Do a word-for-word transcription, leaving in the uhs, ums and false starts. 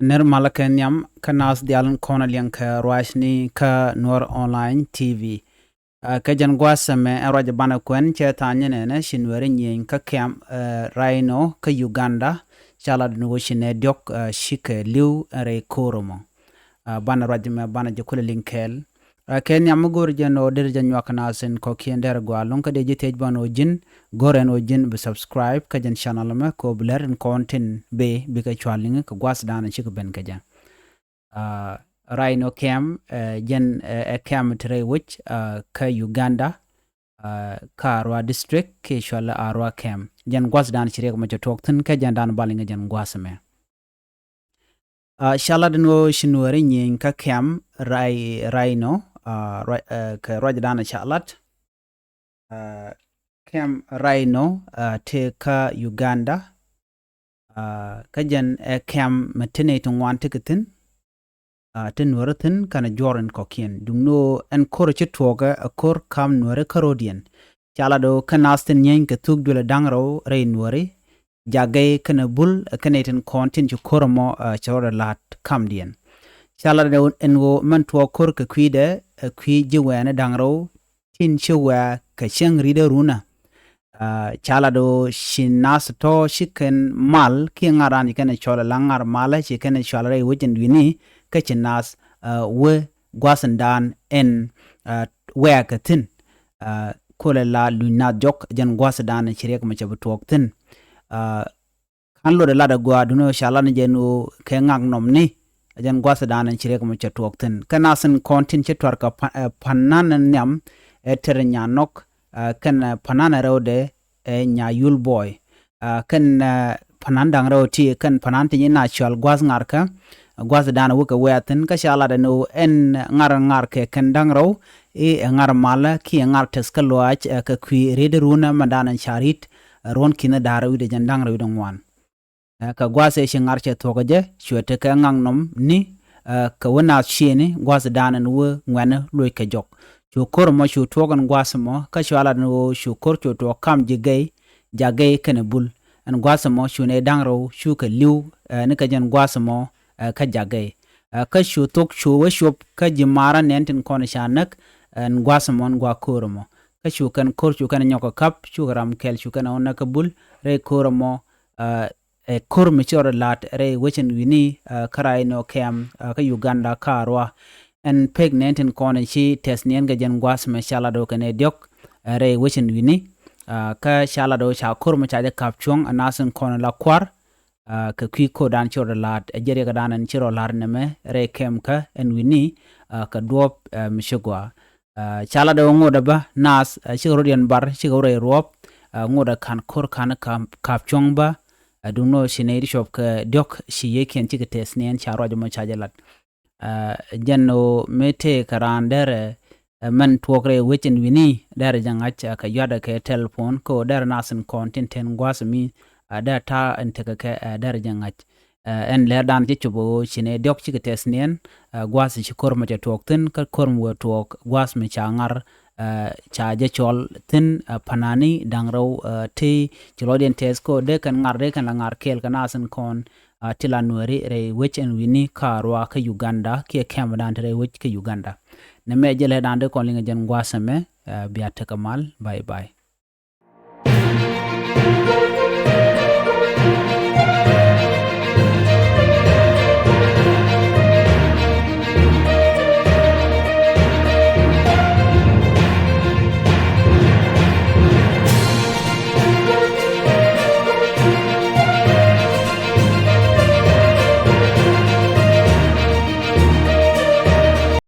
Nir malä kɛ nhiam kä naath diaal in kɔn a liɛŋ kɛ ruacni kä Nuɔr Online T V. Ɛ, kɛ jɛn gua̱a̱th ɛmɛ ɛn ruac banɛ kuɛn cɛ tha̱a̱ŋ nyɛ nɛnɛ ci Nuɛri nyieny kä kɛm, ɛ, Rhino kä Uganda. Ca lat ni wä ci nɛ diɔ̱k, ɛ, cikɛ li̱w ɛn rɛy ko̱r ɛmɔ. Ɛ, banɛ ruac mɛ banɛ jɛ kulɛ liŋ kɛɛl. Ɛ, kɛ nhiam mi go̱o̱r jɛn ɣöö der jɛ nyuak naath in kɔ̱kiɛn dɛr gɔaa ɛlɔ̱ŋ kä dee ji̱ thiec banɛ ɣöö ji̱n go̱o̱r ɛn ɣöö ji̱n bi subscribe kä jɛn channel ɛmɛ kɛ ɣöö bi lɛr in kɔn tin bëë bikɛ cua liŋ kɛ gua̱a̱thdan in cikɛ ben kɛ jɛ. Ɛ, Rhino kɛm, ɛ, jɛn, ɛ, ɛ kɛm ti rɛy wec, ɛ, kä Uganda, ɛ, kä Arua district kiɛ cual Arua kɛm. Jɛn gua̱a̱thdan ci riɛk mɛ cɛ tuɔɔk thi̱n kä jɛn dan bal iŋɛ jɛn gua̱a̱th ɛmɛ. Ɛ, ca lat ni ɣöö ci Nuɛri nyieny kä kɛm Rhi-, Rhino, ɛ, ruac, ɛ, kɛ ruacdan ca lat. Ɛ, kɛm Rhino, ɛ, tëë kä Uganda. Ɛ, kä jɛn ɛ kɛm mɛ ti nɛy ti ŋuan tekɛ thi̱n. Ɛ, ti Nuɛri thi̱n kɛnɛ juɔr in kɔ̱kiɛn. Duŋni ɣöö ɛn ko̱r ci tuɔɔkɛ ɛ ko̱r ka̱m Nuɛri kä ro̱diɛn. Ca lat ɣöö kä naath tin nyieny kɛ thuk duël ɛ da̱ŋ rɛw rɛy Nuɛri, Jagɛy kɛnɛ Bul, ɛ kɛnɛ tin kɔn tin ci ko̱r ɛmɔ, ɛ, cɛ rɔɔdɛ la̱t kamdiɛn. Ca lat ɛn ɣöö mɛn tuɔɔk ko̱r kɛ kui̱dɛ, ɛ, kui̱ ji̱ wɛɛni da̱ŋ rɛw tin ci wɛɛ kɛ cäŋ ri̱t ɛ runä. Ɛ, ca lat ɣöö ci naath tɔ̱ ci kɛn mal kiɛ ŋa̱r an ci kɛn ɛ cɔl ɛ la ŋa̱r malä ci kɛn ɛ cɔl rɛy wec in wi̱ni kä ci naath, ɛ, wee gua̱thi̱ndan ɛn, ɛ, wɛɛkɛ thi̱n. Ɛ, kolɛ la luny naath jɔk jɛn gua̱thi̱ndan ci riɛk mɛ cɛ bi tuɔɔk thi̱n. Ɛ, ka̱n luɔt ɛ lat ɛ gɔaa duŋni ɣöö ca lat ni jɛn ɣöö kɛ ŋak nɔmni ɛ jɛn gua̱thi̱ndan ci riɛk mɛ cɛ tuɔɔk thi̱n. Kä naath in kɔn tin ci tuar kɛ pa-, ɛ, pa̱nan nhiam ɛ Tɛr Nyanɔk, ɛ, kɛn, ɛ, pa̱nan ɛ rɛwdɛ ɛ Nyayul Boy. Ɛ, kɛn, ɛ, pa̱nan da̱ŋ rɛw ti kɛn pa̱nan ti nyi na cual gua̱th ŋa̱rkä, ɛ, gua̱thdan wä kɛ wɛ̈ɛ̈ thi̱n kä ca lat ɛn ɣöö ɛn ŋa̱r ŋa̱r kɛ kɛn da̱ŋ rɛw i̱ ɛ ŋa̱r malä kiɛ ŋa̱r tɛth kä luaac, ɛ, kɛ kui̱ ri̱t runä mɛndan ɛn ca ri̱t, ɛ, ruɔ̱n ki̱n da̱r wi̱cdɛ jɛn da̱ŋ rɛw wi̱cdɛ ŋuan. Ɛ, kɛ gua̱a̱th ëë ci ŋa̱r cɛ thuɔ̱k ɛ jɛ cuɛ tekɛ ŋak nɔm ni, ɛ, kɛ wä naath ciëëni gua̱a̱thdan ɛn wä ŋuɛ̈ni loc kɛ jɔk. Cu ko̱r ɛmɔ cu tuɔɔk ɛn gua̱a̱th ɛmɔ kä cua lat ɛn ɣöö cu ko̱r cu tuɔɔk kam ji̱ gɛy, Jagɛy kɛnɛ Bul. Ɛn gua̱a̱th ɛmɔ cu nɛy da̱ŋ rɛw cukɛ li̱w, ɛ, ni kɛ jɛn gua̱a̱th ɛmɔ, ɛ, kä Jagɛy. Ɛ, kä cu thok cu wä cuɔp kä ji̱ maarä nɛn tin kɔn ca näk, ɛn gua̱a̱th ɛmɔ ɛn gua̱a̱th ko̱r ɛmɔ. Kä cu kɛn ko̱r cu kɛn nyɔk kɛ ka̱p, cukɛ ram kɛl cu kɛn ɛ wä näk kä Bul, rɛy ko̱r ɛmɔ, ɛ, ɛ ko̱r mi ci rɔ la̱t rɛy wecin wi̱ni, ɛ, kä Rhino kɛm, ɛ, kä Uganda kä Arua. Ɛn pek nɛn tin kɔn ci tɛth niɛn kɛ jɛn gua̱a̱th mɛ ca lat ɣöö kɛn ɛ diɔ̱k, ɛ, rɛy wecin wi̱ni, ɛ, kä ca lat ɣöö ca ko̱r mɛ ca jɛ ka̱p cuɔ̱ŋ ɛ naath in kɔn la kua̱r, ɛ, kɛ kui̱ ko̱rdan ci rɔ la̱t ɛ jɛ riɛkdan ɛn ci rɔ la̱t nɛmɛ rɛy kɛm kä ɛn wi̱ni, ɛ, kɛ duɔ̱ɔ̱p, ɛ, mi ci gɔaa. Ɛ, ca lat ɣöö ŋotdɛ bä naath, ɛ, cikɛ rɔ̱diɛn bar cikɛ wä rɛy ruɔ̱ɔ̱p, ɛ, ŋotdɛ ka̱n ko̱r ka̱n ka̱p, ka̱p cuɔ̱ŋ bä, ɛ, duŋni ɣöö ci nɛy ti cuɔp kɛ diɔ̱k ci yiëëkiɛn cikɛ tɛth niɛn ca ruac ɛmɔ ca jɛ lat. Ɛ, jɛn ɣöö mëë tëëkɛ raan derɛ, ɛ, mɛn tuɔɔk rɛy wec in wi̱ni derɛ jɛ ŋa̱c, ɛ, kɛ yua̱tdɛ kɛ telephone kä ɣöö derɛ naath in kɔn tin ten gua̱a̱th mi, ɛ, derɛ ta̱a̱ in tekɛ kɛ, ɛ, derɛ jɛ ŋa̱c. Ɛ, ɛn lɛrdan ci cop ɣöö ci nɛy diɔ̱k cikɛ tɛth niɛn, ɛ, gua̱a̱th ci ko̱r mɔ cɛ tuɔɔk thi̱n, kä ko̱r mɔ wee tuɔɔk gua̱a̱th mi ca ŋa̱r, ɛ, ca jɛ cɔl thi̱n, ɛ, pa̱nani da̱ŋ rɛw, ɛ, ti ci lɔcdiɛn tɛth kä ɣöö dee kɛn ŋa̱r dee kɛn la ŋa̱r kɛɛl kɛ naath in kɔn, ɛ, ti la Nuɛri rɛy wec ɛn wi̱ni kä Arua kä Uganda, kiɛ kɛmdan ti rɛy wec kä Uganda. Nɛmɛ jɛ lɛrdan dee kɔn liŋ ɛ jɛn gua̱a̱th ɛmɛ, ɛ, bia tekɛ mal, bye bye.